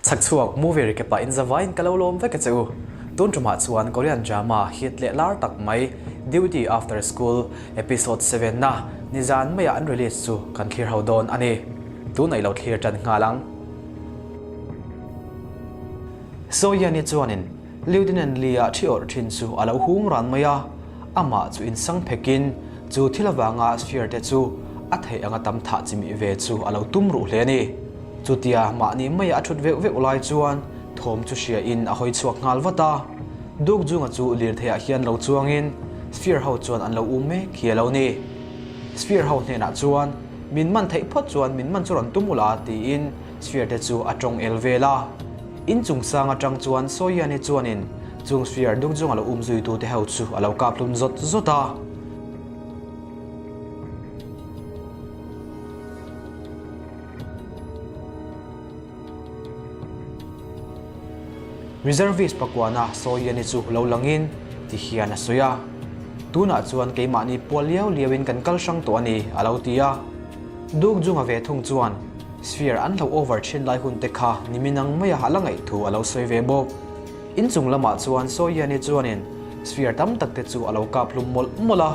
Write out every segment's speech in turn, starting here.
Chhakchhuak movie recap ah in zavaiin ka lo lawm vek a che u. Tun tumah chuan Korean drama hit leh lar tak mai Duty After School episode 7 na nizan maiah an release chu kan thlir ho dawn a ni. Tunah i lo thlir tan nghal ang. Sohyani chuanin Lieutenant Lee-a thi awrh thin chu a lo hung ran mai a, amah chu insang phekin chu thil avanga sphere te chu a theih anga tam thah chimih ve chu a lo tum ruh hle a ni. Chutia mahni maia a thut veuh veuh lai chuan thawm chu hria in a hawi chhuak nghal vat a, Duke Junga chu lirtheiah hian lo chuangin sphere ho chuan an lo um mek hi a lo ni. Sphere ho hnenah chuan min man theih phawt chuan min man chu rawn tum ula tiin sphere te chu a tawng el vel a. In chung sang atang chuan Sawiani chuanin chung sphere duk chung a lo um zuitu te ho chu a lo kap hlum zawt zawt a. Reservist pakuana Sawiani chu lo langin ti hian a sawi a, Tunah chuan keimahni pual liau liauin kan kal hrang tawh a ni, a lo ti a. Duk Junga ve thung chuan Sphere an hlo over thin lai hun te kha nimin ang maia a la ngaih thu a lo sawi ve bawk. Inchung lamah chuan Sawiani chuanin Sphere tam tak te chu a lo kap hlum mawlh mawlh a,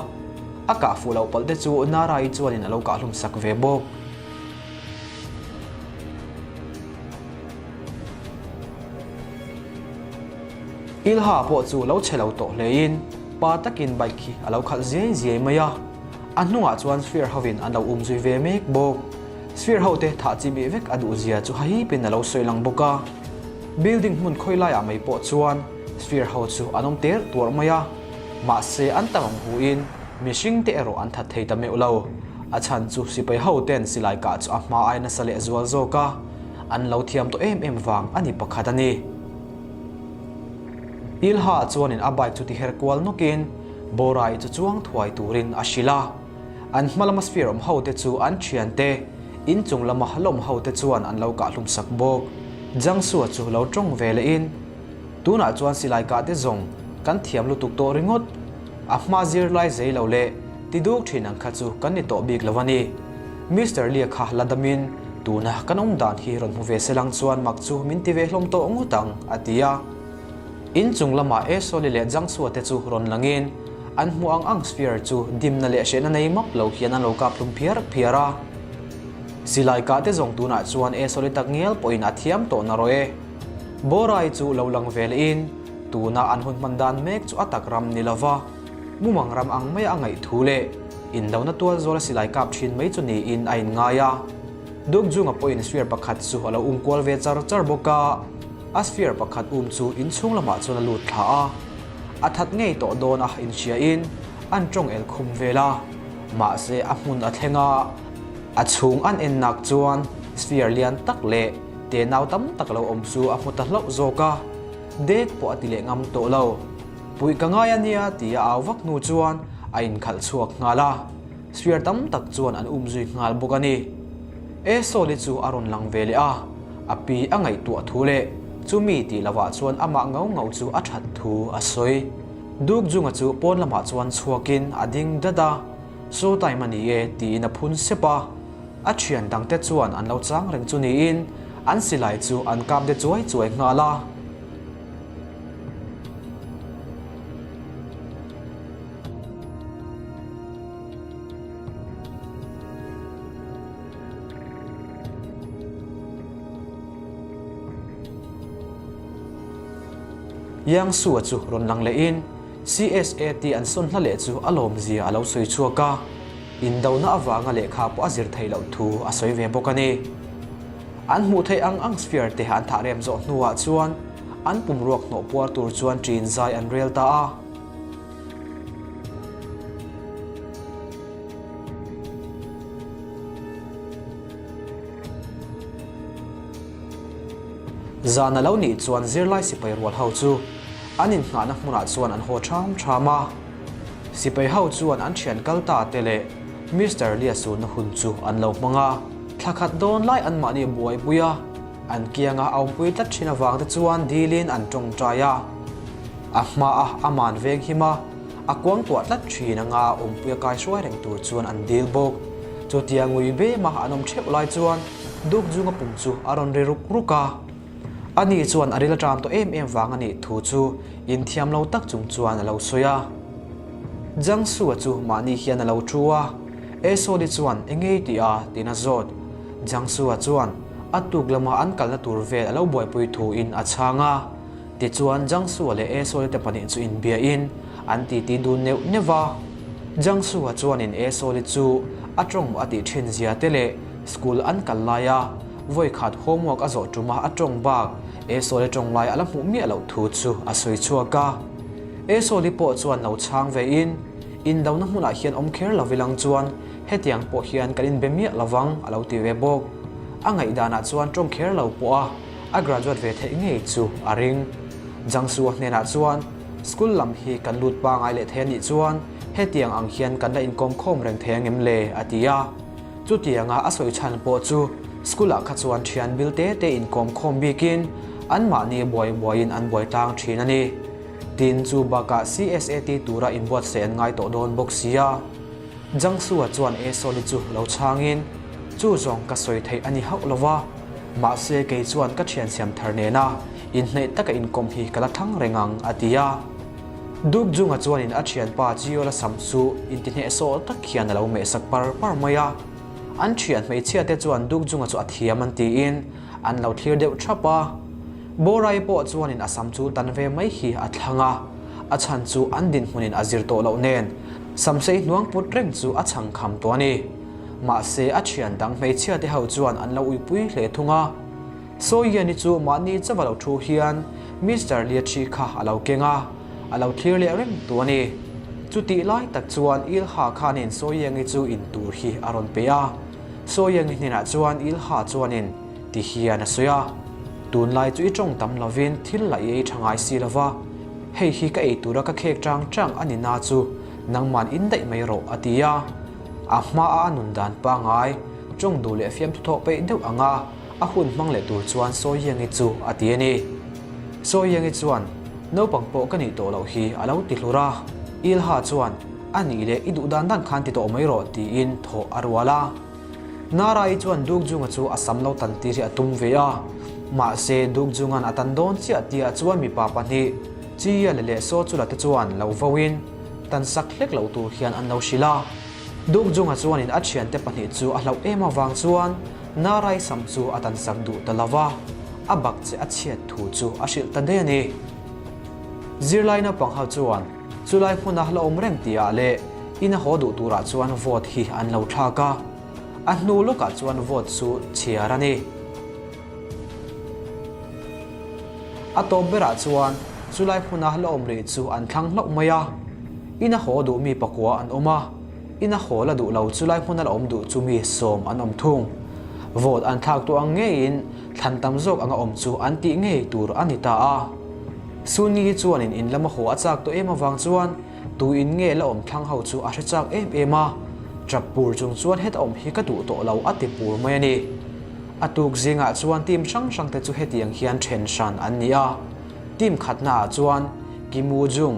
a kah fuh loh palh te chu Nara-i chuanin a lo kah hlum sak ve bawk. Ilha pawh chu lo che lo tawh hlein pa takin bike hi a lo khalh ziai ziai mai a, a hnungah chuan Sphere hovin an lo um zui ve mek bawk. Sphere ho te thah chi bih vek a duh zia chu hahipin a lo sawi lang bawk a. Building hmun khawi laiah mai pawh chuan Sphere ho chu an awm ter tuarh mai a, mahse an tam ang huin mihring te erawh an that thei ta meuh lo. A chhan chu sipai ho ten silai kah chu a hma ai nasa leh zual zawk a, an lo thiam tawh em em vang a ni pakhat a ni. Ilha chuanin a bike chu ti her kual nawkin Borai chu chuang thuai turin a hrilh a. An hma lama sphere awm ho te chu an thian te, in chung lama lawm ho te chuan an lo kah hlum sak bawk. Jiangsu-a chu lo tawng ve leh in, Tunah chuan silai kah te zawng kan thiam lutuk tawh ringawt. A hma zirlai zei lo leh ti duk thin ang kha chu kan ni tawh bik lo a ni. Mister Lia kha la damin tuna kan awm dan hi rawn hmu ve se lang chuan mak chu min ti ve hlawm tawh ngawt ang, a ti a. In chung lamah Esoli leh Jiangsu-a te chu rawn langin an hmuh ang ang sphere chu dimna leh hrehna nei map lo hian an lo kap hlum phiar phiar a. Silai kah te zawng tunah chuan Esoli tak ngial pawhin a thiam tawh na rawh e. Borai chu lo lang ve lehin tuna an hun hman dan mek chu a tak ram ni lova mumang ram ang maia a ngaih thu leh indona tual zawla silai kap thin mai chu niin a inngai a. Dukjunga pawhin sphere pakhat chu a lo um kual ve char char bawk a. A sphere pakhat um chu inchhung lamah chuan a lut thla a, a that ngei tawh dawn a inhriain an tawng el khum vel a, mahse a hmun a thleng a, a chhung an en nak chuan sphere lian tak leh tenau tam tak lo awm chu a hmu ta hlauh zawk a, dek pawh a ti leh ngam tawh lo. Puih ka ngai a nia ti a au vak hnu chuan a inkhalh chhuak nghal a, sphere tam tak chuan an um zui nghal bawk a ni. Esawli chu a rawn lang ve leh a. A pi a ngaihtuah thu leh chumi tih lovah chuan amah ngau ngau chu a that thu a sawi. Dukjunga chu pawn lamah chuan chhuakin a ding dat a, Show time a ni e tiin a phun sep a. A thian dangte chuan an lo chang reng chu niin an silai chu an kap de chuai chuai nghal a. Yang Su-a chu rawn lang lehin CSAT an sawn hla leh chu a lawmzia a lo sawi chhuak a, indona avanga lehkha pawh a zir theih loh thu a sawi ve bawk a ni. An hmuh theih ang ang sphere te an thah rem zawh hnuah chuan an pumruak hnawh puar tur chuan ṭin zai an rel ta a. Zan a lo nih chuan zirlai sipai rual ho chu an inngahna hmunah chuan an haw ṭham ṭham a. Sipai ho chuan an ṭhian kal ta te leh Mister Lia sunna hun chu an lo hmang a. Thla khat dawn lai anmahni buaipui a, an kianga a awmpui tlat ṭhin avang te chuan dilin an ṭawngṭai a. A hmaah a man veng him a, a kuangkuah tlat ṭhin anga awmpuia kai hruai reng tur chuan an dil bawk. Chutia ngui bema an awm ṭheuh lai chuan Dukjunga pum chu a rawn ri ruk ruk a. Ani chuan a ril a ṭam tawh em em vang a nih thu chu inthiam lo tak chung chuan a lo sawi a. Jiangsu-a chu mahni hian a lo ṭhu a, Esoli chuan eng ngei tih a tiin a zawt. Jiangsu-a chuan a tuk lama an kalna tur vel a lo buaipui thuin a chhang a. Tichuan Jiangsu-a leh Esoli te pahnih chu inbiain an titi dun neuh neuh a. Jiangsu-a chuanin Esoli chu a tawng a tih thin zia te leh school an kal laia vawikhat homework a zawh tuma a tawng bak Esoli tawng lai a la hmuh miah loh thu chu a sawi chhuak a. Esoli pawh chuan lo chhang vein, Indona hmunah hian awm kher lo ilang chuan hetiang pawh hian kan inbe miah lovang a lo ti ve bawk. A ngaihdanah chuan tawng kher lo pawh a a graduate ve theih ngei chu a ring. Jiangsu-a hnenah chuan, School lam hi kan lut pangai leh thei a nih chuan hetiang ang hian kan la inkawm khawm reng thei angem le? a ti a. Chutianga a sawi chhan pawh chu school-ah kha chuan thian bil te te inkawm khawm bikin anmahni buai buaiin an buai tlang thin a ni. Tin, chu bakah CSAT tura inbuatsaih an ngai tawh dawn bawk si a. Jiangsu-a chuan Esoli chu lo chhangin, Chu zawng ka sawi theih a ni hauh lo va, mahse kei chuan ka thian siam thar nena inhnaih taka inkawm hi ka la thlang reng ang, a ti a. Duk Junga chuanin a thianpa Jiola sam chu intihnehsawh tak hian a lo mehsak par par mai a. An thian hmeichhia te chuan Duk Junga chu a thiam an tiin an lo thlir deuh thap a. Borai pawh chuanin a sam chu tan ve mai hi a thlang a, a chhan chu an dinhmunin a zir tawh loh nen samsei hnuang put reng chu a chhang kham tawh a ni. Mahse a thian dang hmeichhia te ho chuan an lo uipui hle thung a. Sawiani chu mahni chauh a lo thu hian Mister Liachi kha a lo keng a, a lo thlir leh reng tu a ni. Chutih lai tak chuan Ilha khanin Sawiangi chu in tur hi a rawn pe a. Sawiangi hnenah chuan Ilha chuanin ti hian a sawi a, Tunlai chu i tawng tam lovin thil la i ei tha ngai si lova, hei hi ka ei tura ka khek chang chang a ni na chu nangman in daih mai rawh a ti a. A hmaa a nun dan pangai, tawng duh leh fiamthu thawh peih deuh anga a hun hmang leh tur chuan Sawiangi chu a ti a ni. Sawiangi chuan, Naupang pawh ka nih tawh loh hi a lo ti hlur a. Ilha chuan, A nih leh i duh dan dan khan ti tawh mai rawh tiin thawh a rual a. Nara-i chuan Dukjunga chu a sam lo tan tir hi a tum ve a. Mahse, Dukjunga'n a tan dawn chiah tihah chuan mipa pahnih, Chiale leh Sawchula te chuan lo voin tan sak hlek loh tur hian an lo hrilh a. Dukjunga chuanin a thiante pahnih chu a hlauh em avang chuan Nara-i sam chu a tan sak duh ta lo va, a bak che a chhiat thu chu a hrilh ta daih a ni. Zirlai naupang ho chuan chulai hmuna la awm reng tihah leh ina haw duh turah chuan vote hi an lo thlak a, a hnu lawkah chuan vote chu chhiar a ni. A tawp berah chuan chulai hmuna la awm rih chu an thlang hlauh mai a, ina haw duh mi pakua an awm a, ina haw la duh lo chulai hmuna la awm duh chu mi sawm an awm thung. Vote an thlak tawh ang ngeiin thlan tam zawk anga awm chu an tih ngei tur a ni ta a. Sunyi chuanin in lama haw a chak tawh em avang chuan tu in nge la awm thlang ho chu a hre chak em em a, tap pur chung chuan heta awm hi ka duh tawh lo a ti pur mai a ni. A tuk zingah chuan team hrang hrang te chu hetiang hian then hran an ni a, team khatna ah chuan Kim Woo Jung,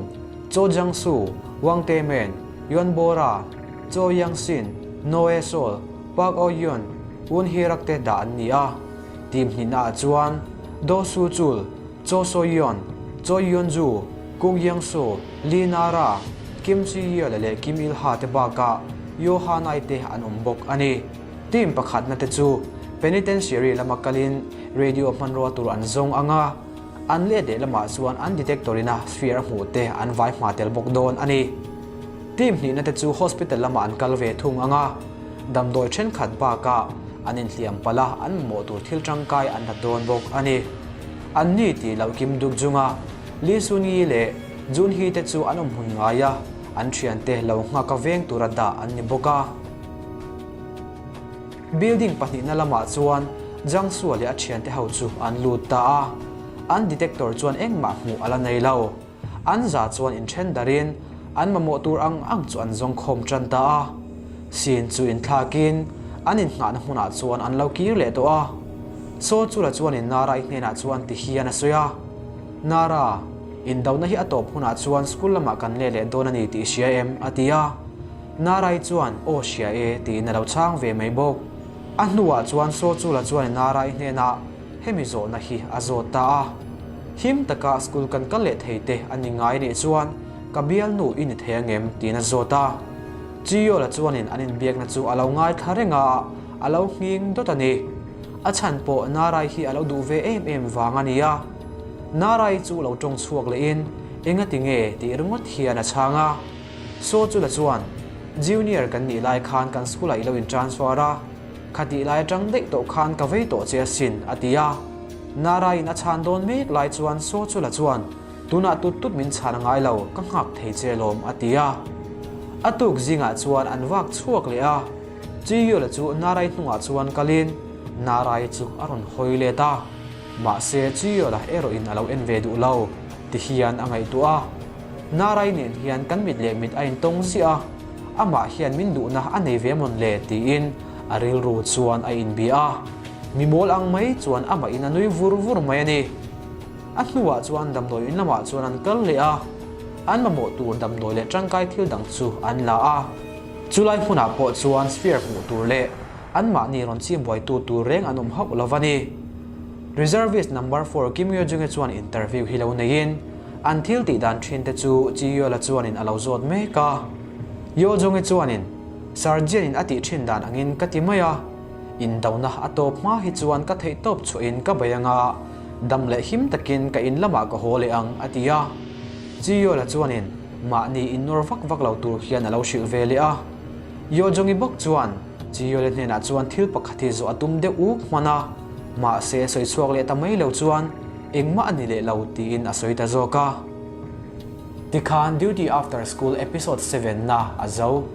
Cho Jang Soo, Wang Tae Men, Yoon Bo Ra, Cho Yang Shin, Noe Sol, Park Oh Yoon, Woon Hee Rak te dah an ni a, team hnihna ah chuan Do Soo Chul, Cho So Yeon, Choi Yeon Ju, Kook Young Soo, Lee Na Ra, Kim Chi Yeol leh Kim Il Ha te bakah Yoo Ha Nai te an awm bawk a ni. Team pakhatna te chu Penitentiary lama kalin radio hmanrua tur an zawng ang a, an let leh lamah chuan an detector ina sphere a hmuh te an vai hma tel bawk dawn a ni. Team hnihna te chu hospital lamah an kal ve thung ang a, damdawi thenkhat bakah an inhliam palh a, an mamawh tur thil tangkai an la dawn bawk a ni. An ni tih loh Kim Duk Junga, Lee Sun Yi leh Jun Hee te chu an awm hmun ngai a, an thiante lo nghak a veng tura dah an ni bawk a. Building pahnihna lamah chuan Jang Sua leh a thiante ho chu an lut ta a, an detector chuan engmah hmuh a la nei lo. An za chuan inthen darin an mamawh tur ang ang chu an zawng khawm tan ta a. Sin chu inthlakin an innghahna hmunah chuan an lo kir leh tawh a. Saw chula chuanin Nara-i hnenah chuan ti hian a sawi a, Nara, indona hi a tawp hunah chuan school lamah kan leh leh dawn a ni tih i hria em? a ti a. Nara-i chuan, Aw hria e, tiin a lo chhang ve mai bawk. A hnuah chuan Saw chula chuanin Nara-i hnenah. hemi zawhna hi a zawt ta a. Him taka school kan kal leh thei te a ni ngai nih chuan ka bialnu i ni thei angem tiin a zawt a. Chiyawla chuanin an inbiakna chu a lo ngaithla reng a, a lo nghing dawt a ni. A chhan pawh Narai hi a lo duh ve em em vang a ni a. Narai chu lo tawng chhuak lehin engati nge tih ringawt hian a chhang a. Saw chula chuan, Junior kan nih lai khan kan school ah i lo in transfer a, khatih lai atang daih tawh khan ka vei tawh che asin, a ti a. Naraiin a chhan dawn mek lai chuan Saw chula chuan, Tunah tut tut min chhan a ngai lo, ka nghak thei che alawm, a ti a. A tuk zingah chuan an vak chhuak leh a. Chiyula chu Narai hnungah chuan kalin Narai chu a rawn hawi let a. Mahse Chiyula erawhin a lo en ve duh lo, ti hian a ngaihtuah a. Narai nen hian kan mit leh mit a intawng ziah a, amah hian min duhna a nei ve mawn le tiin a rilru chuan a inbia a. Mi mawl ang mai chuan amahin a nui vur vur mai a ni. A hnuah chuan damdawi in lamah chuan an kal leh a, an mamawh tur damdawi leh tangkai thil dang chu an la a. Chulai hmunah pawh chuan sphere hmuh tur leh anmahni rawn chim buaitu tur reng an awm hauh lo va ni. Reservist number four Kim Yo Jung-e chuan interview hi lo neiin an thil tih dan thin te chu Chi Yola chuanin a lo zawt mek a. Yo Jung-e chuanin, Sergeant-in a tih thin dan angin ka ti mai a, indona a tawp hma hi chuan ka theih tawp chhuahin ka bei anga dam leh him takin ka in lamah ka haw leh ang, a ti a. Chi Yola chuanin mahni innawr vak vak lo tur hian a lo hrilh ve leh a. Yo Jung-i bawk chuan Chi-Yole hnenah chuan thil pakhat hi zawh a tum deuh uk hman a, mahse sawi chhuak leh ta mai lo chuan engmah a ni leh lo tiin a sawi ta zawk a. Tikhan Duty After School Episode seven na a zo.